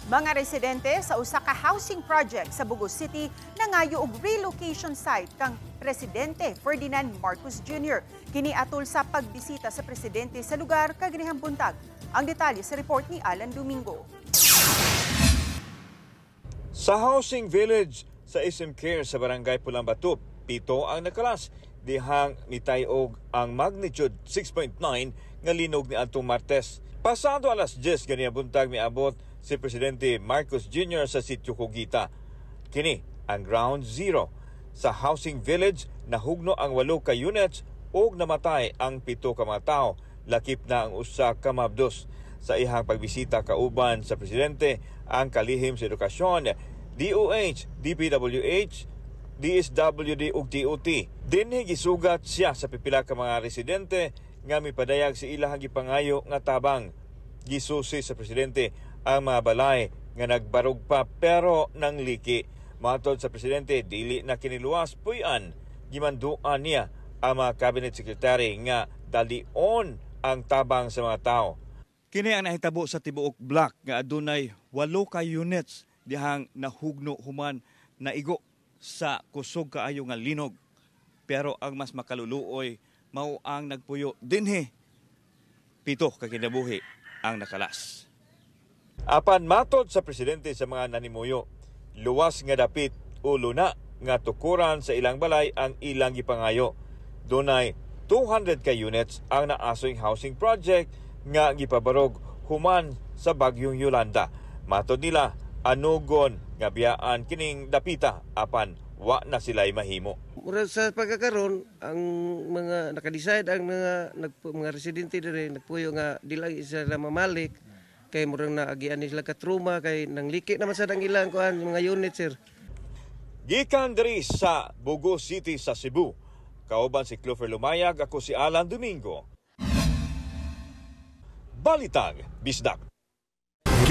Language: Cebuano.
Mga residente sa usa ka housing project sa Bogo City nangayo og relocation site kang Presidente Ferdinand Marcos Jr. Kini atol sa pagbisita sa presidente sa lugar kaganihang buntag. Ang detalye sa report ni Alan Domingo. Sa housing village sa SM Care sa Barangay Pulang Bato, 7 ang nakalas dihang mitayog ang magnitude 6.9 nga linog ni adtong Martes. Pasado alas 10 ganihang buntag, miabot si Presidente Marcos Jr. sa Sitio Kugita. Kini ang ground zero. Sa housing village, nahugno ang 8 ka units ug namatay ang 7 ka mga tawo, lakip na ang usa ka mabdos. Sa ihang pagbisita, kauban sa presidente ang kalihim sa edukasyon, DOH, DPWH, DSWD ug DOT. Dinhi gisugat siya sa pipila ka mga residente nga mipadayag sa ilahang gipangayo nga tabang. Gisusi sa presidente ang mga balay nga nagbarog pa pero nang liki. Matod sa presidente, dili na kini luwas puy-an. Gimanduan niya ang mga cabinet secretary nga dalion ang tabang sa mga tao. Kini ang nahitabo sa tibuok block nga adunay 8 ka units dihang nahugno human naigo sa kusog kaayo nga linog. Pero ang mas makaluluoy mao ang nagpuyo dinhi. 7 ka kinabuhi ang nakalas. Apan matod sa presidente sa mga nanimuyo, luwas nga dapit o luna nga tukuran sa ilang balay ang ilang gipangayo. Dunay 200 ka units ang naasoy housing project nga gipabarog human sa bagyong Yolanda. Matod nila, anugon nga biyaan kining dapita apan wa na sila'y mahimo. Mura sa pagkakaron, ang mga naka-decide ang mga residente diri nagpuyo nga dili sila mamalik kay murang naagian nila ka trauma kay nang liki naman sa ang ilang kuan mga unit, sir. Gikan diri sa Bogo City sa Cebu, kauban si Clover Lumayag, ako si Alan Domingo. Balitang Bisdak.